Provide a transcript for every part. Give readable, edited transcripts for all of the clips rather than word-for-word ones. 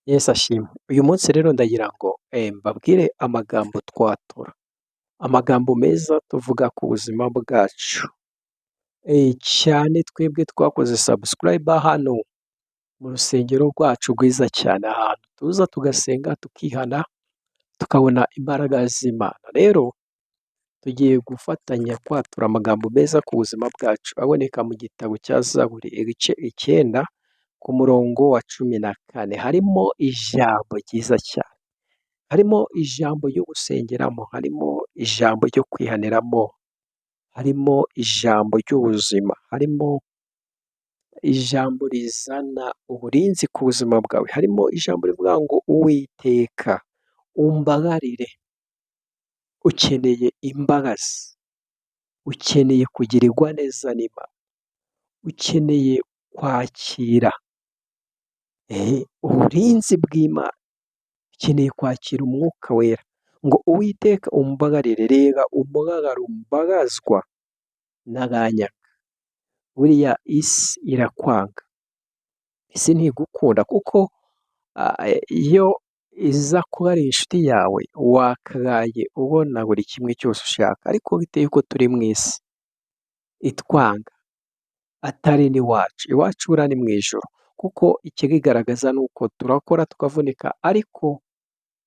Yesu ashimwe. Uyu munsi rero ndagira ngo mbabwire amagambo twatura, amagambo meza tuvuga ku buzima bwacu, cyane twebwe twakoze subscribe hano mu rusengero rwacu rwiza cyane, ahantu tuza tugasenga, tukihana, tukabona imbaraga z'Imana. Rero tugiye gufatanya kwatura amagambo meza ku buzima bwacu aboneka mu gitabo cya Zaburi ibice 9 ku murongo wa 14. Harimo ijambo ryiza cyane, harimo ijambo ryo gusengeramo, harimo ijambo ryo kwihaniramo, harimo ijambo ry'ubuzima, harimo ijambo rizana uburinzi ku buzima bwawe, harimo ijambo rivuga ngo "Uwiteka umbabarire". Ukeneye imbabazi, ukeneye kugirirwa neza n'Imana, ukeneye kwakira uburinzi bw'Imana, ukeneye kwakira Umwuka Wera, ngo "Uwiteka umbabarire, reba umubabaro mbabazwa n'abanyanga". Buriya isi irakwanga, isi ntigukunda, kuko iyo iza kuba ari inshuti yawe wakabaye ubona buri kimwe cyose ushaka, ariko bitewe yuko turi mu isi itwanga, atari n'iwacu, iwacu buriya ni mu ijuru, kuko ikibigaragaza ni uko turakora tukavunika, ariko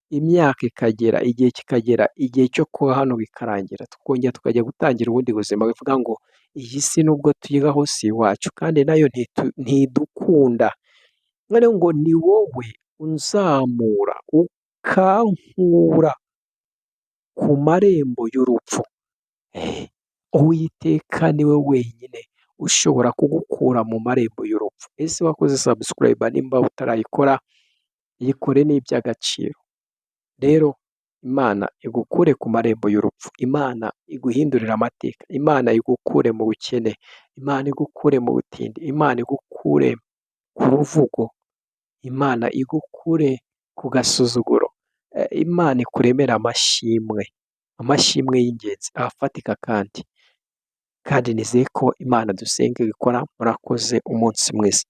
imyaka ikagera, igihe kikagera, igihe cyo kuba hano bikarangira, tukongera tukajya gutangira ubundi buzima. Bivuga ngo iyi si nubwo tuyibaho si iwacu, kandi nayo ntidukunda. Noneho ngo ni wowe unzamura ukankura ku marembo y'urupfu. Uwiteka niwe wenyine ushobora kugukura mu marembo y'urupfu. Ese wakoze subscribe? Nimba utarayikora, yikore, ni iby'agaciro. Rero Imana igukure ku marembo y'urupfu, Imana iguhindurire amateka, Imana igukure mu bukene, Imana igukure mu butindi, Imana igukure ku ruvugo, Imana igukure ku gasuzuguro, Imana ikuremere amashimwe, amashimwe y'ingenzi afatika, kandi nizeye ko Imana dusenga ibikora. Murakoze, umunsi mwiza.